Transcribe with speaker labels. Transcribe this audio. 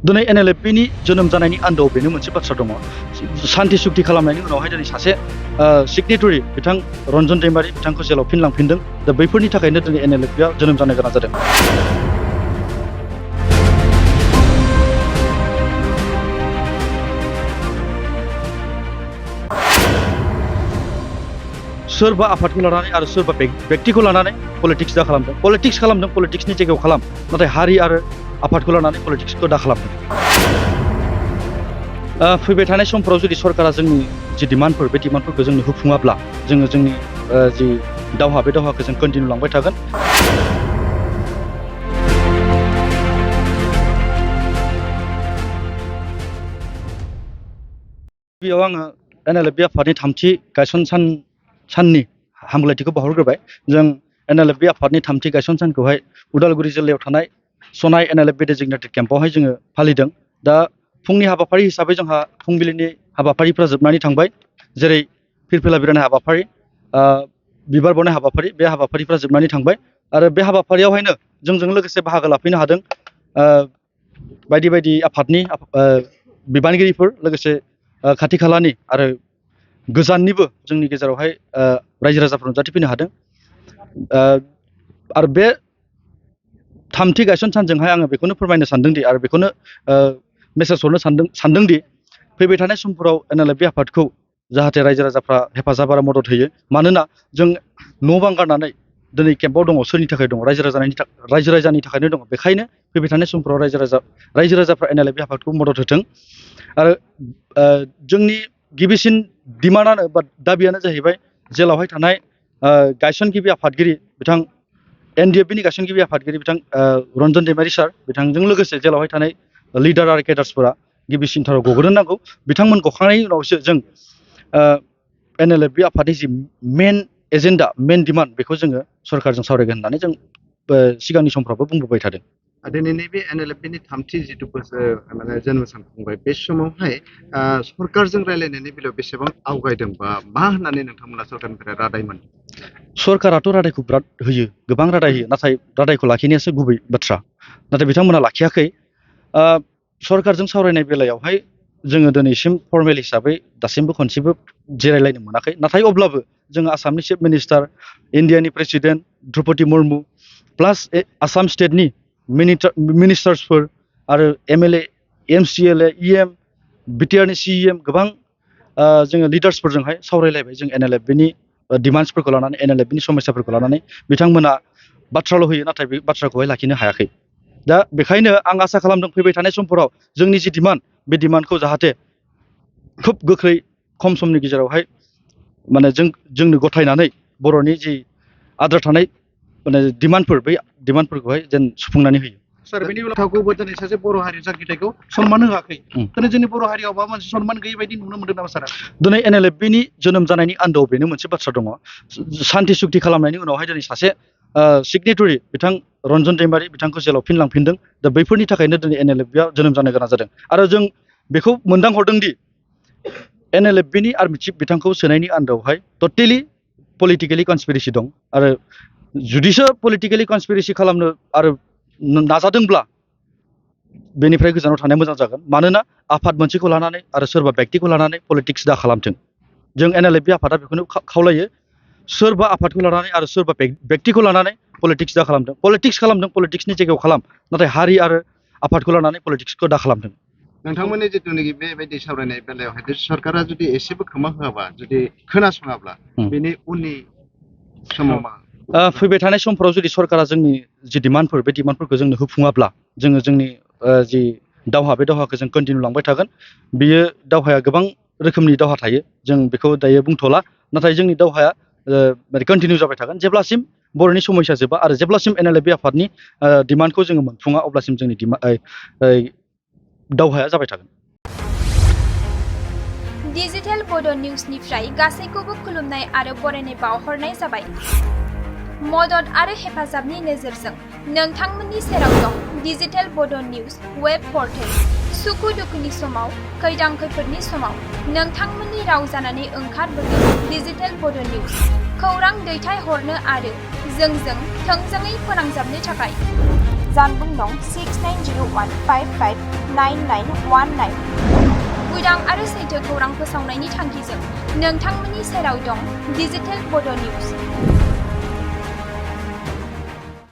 Speaker 1: दिनै NLFB नि जोनोम जानायनि आन्दोआव बेनो मोनसे बाथ्रा दङ शान्ति सुक्ति खालामनायनि उनावहाय दिनै सासे सिगनेटरि बिथां रन्जन दैमारि बिथांखौ जेलाव फिन लांफिनदों दा बैफोरनि थाखायनो दिनै NLFB आ जोनोम जानो गोनां जादों। सोरबा आफादखौ लानानै आरो सोरबा व्यक्तिखौ लानानै पलिटिक्स दा खालामदों पलिटिक्सनि जायगायाव खालाम नाथाय हारि आरो आफादखौ लानानै पलिटिक्सखौ दा खालामदों। फैबाय थानाय समफोराव जुदि सरकारा जोंनि जि डिमान्डफोर बे डिमान्डफोरखौ जोंनो होफुङाब्ला जोङो जोंनि जि दावहा बे दावहाखौ जों कन्टिनिउ लांबाय थागोन। बेयाव आङो NLFB आफादनि थामथि गायसन साननि हामलायथिखौ बावहरग्रोबाय। जों NLFB आफादनि थामथि गायसन सानखौहाय उदालगुरि जिल्लायाव थानाय सनाय NLFB डेजिगनेटेड केम्पआवहाय जोङो फालिदों। दा फुंनि हाबाफारि हिसाबै जोंहा फुंबिलिनि हाबाफारिफ्रा जोबनानै थांबाय, जेरै फिरफिला बिरहोनाय हाबाफारि, बिबार बावनाय हाबाफारि, बे हाबाफारिफ्रा जोबनानै थांबाय आरो बे हाबाफारियावहायनो जोंजों लोगोसे बाहागो लाफैनो हादों बायदि बायदि आफादनि बिबानगिरिफोर, लोगोसे खाथि खालानि आरो गोजाननिबो जोंनि गेजेरावहाय रायजो राजाफोर नुजाथिफैनो हादों। आरो बे थामथि गायसन सानजोंहाय आङो बेखौनो फोरमायनो सानदोंदि आरो बेखौनो मेसेज हरनो सानदोंदि फैबाय थानाय समफोराव NLFB आफादखौ जाहाथे रायजो राजाफ्रा हेफाजाब आरो मदद होयो। मानोना जों न' बां गारनानै दिनै केम्पआव दङ, सोरनि थाखाय दङ? रायजो राजानि थाखायनो दङ। बेखायनो फैबाय थानाय समफोराव रायजो राजाफ्रा NLFB आफादखौ मदद होथों। आरो जोंनि गिबिसिन डिमान्डआनो बा दाबियानो जाहैबाय जेलावहाय थानाय गायसनगिरि आफादगिरि बिथां NDFB नि गायसनगिरि आफादगिरि बिथां रन्जन दैमारि सार बिथांजों लोगोसे जेलावहाय थानाय लिडार आरो केडार्सफोरा गिबिसिनथाराव गग्रोनो नांगौ। बिथांमोन गखांनायनि उनावसो जों NLFB आफादनि जि मेन एजेन्डा, मेन डिमान्ड बेखौ जोङो सरकारजों सावरायगोन होननानै जों सिगांनि समफ्रावबो बुंबोबाय थादों।
Speaker 2: दिनैनि बे NLFB नि थामथि जिथु बोसोर माने जोनोम सान खुंबाय, बे समावहाय सरकारजों रायलायनायनि बेलायाव बेसेबां आवगायदों बा मा होननानै नोंथांमोना सरकारनिफ्राय रादाय मोनदों?
Speaker 1: सरकाराथ' रादायखौ बिराद होयो, गोबां रादाय होयो, नाथाय रादायखौ लाखिनायासो गुबै बाथ्रा। नाथाय बिथांमोना लाखियाखै। सरकारजों सावरायनाय बेलायावहाय जोङो दिनैसिम फर्मेल हिसाबै दासिमबो खनसेबो जिरायलायनो मोनाखै। नाथाय अब्लाबो जोङो आसामनि चिफ मिनिस्टार, इन्डियानि प्रेसिडेन्ट द्रौपदी मुर्मु, प्लास आसाम स्टेटनि मिनिस्टार्सफोर आरो MLA, MCLA, EM, BTR नि CEM गोबां जोङो लिडार्सफोरजोंहाय सावरायलायबाय। जों NLFB नि डिमान्ड्सफोरखौ लानानै, NLFB नि समस्याफोरखौ लानानै बिथांमोना बाथ्राल' होयो, नाथाय बे बाथ्राखौहाय लाखिनो हायाखै। दा बेखायनो आं आसा खालामदों फैबाय थानाय समफोराव जोंनि जि डिमान्ड बे डिमान्डखौ जाहाथे खोब गोख्रै खम समनि गेजेरावहाय माने जोंनो गथायनानै बर'नि जि आद्रा थानाय माने डिमान्डफोर, बै डिमान्डफोरखौहाय जेन सुफुंनानै होयो।
Speaker 3: सार, बेनि उनावबो दिनै सासे बर' हारि जांख्रिथायखौ सनमान होआखै। दिनै जोंनि बर' हारियाव माबा मोनसे सनमान गैयै बायदि नुनो मोनदों नामा सारा?
Speaker 1: दिनै NLFB नि जोनोम जानायनि आन्दोआव बेनो मोनसे बाथ्रा दङ शान्ति सुक्ति खालामनायनि उनावहाय दिनै सासे सिगनेटरि बिथां रन्जन दैमारि बिथांखौ जेलाव फिन लांफिनदों दा बैफोरनि थाखायनो दिनै NLFB आ जोनोम जानो गोनां जादों। आरो जों बेखौ मोनदांहरदोंदि NLFB नि आर्मि चिफ बिथांखौ सोनायनि आन्दोआवहाय टटेलि पलिटिकेलि कनस्पिरेसि दं। आरो जुदिसो पलिटिकेलि कनस्पिरेसि खालामनो आरो नाजादोंब्ला बेनिफ्राय गोजानाव थानाया मोजां जागोन। मानोना आफाद मोनसेखौ लानानै आरो सोरबा व्यक्तिखौ लानानै पलिटिक्स दा खालामथों। जों NLFB आफादा बेखौनो खावलायो, सोरबा आफादखौ लानानै आरो सोरबा व्यक्तिखौ लानानै पलिटिक्स दा खालामथों। पलिटिक्सनि जायगायाव खालाम, नाथाय हारि आरो आफादखौ लानानै पलिटिक्सखौ दा खालामथों।
Speaker 2: नोंथांमोननि जिथुनाखि बेबायदि सावरायनाय बेलायावहाय सरकारा जुदि एसेबो खोमा होआबा, जुदि खोनासङाब्ला बेनि उननि समाव मा?
Speaker 1: फैबाय थानाय समफोराव जुदि सरकारा जोंनि जि डिमान्डफोर बे डिमान्डफोरखौ जोंनो होफुङाब्ला जोङो जोंनि जि दावहा बे दावहाखौ जों कन्टिनिउ लांबाय थागोन। बियो दावहाया गोबां रोखोमनि दावहा थायो, जों बेखौ दायो बुंथ'ला। नाथाय जोंनि दावहाया कन्टिनिउ जाबाय थागोन जेब्लासिम बर'नि समस्या जोबा आरो जेब्लासिम NLFB आफादनि डिमान्डखौ जोङो मोनफुङा अब्लासिम जोंनि दावहाया जाबाय थागोन।
Speaker 4: डिजिटेल बड' निउसनिफ्राय गासैखौबो खुलुमनाय आरो बरायनाय बावहरनाय जाबाय। मदद आरो हेफाजाबनि नोजोरजों नोंथांमोननि सेराव दं डिजिटेल बड' निउस वेब पर्टेल। सुखु दुखुनि समाव, खैदां खैफोदनि समाव नोंथांमोननि राव जानानै ओंखारबोगोन डिजिटेल बड' निउस। खौरां दैथायहरनो आरो जोंजों थोंजोङै फोनांजाबनो थाखाय जानबुं दं 690155 9919 उदां आरो सैथो खौरां फोसावनायनि थांखिजों नोंथांमोननि सेराव दं डिजिटेल बड' निउज।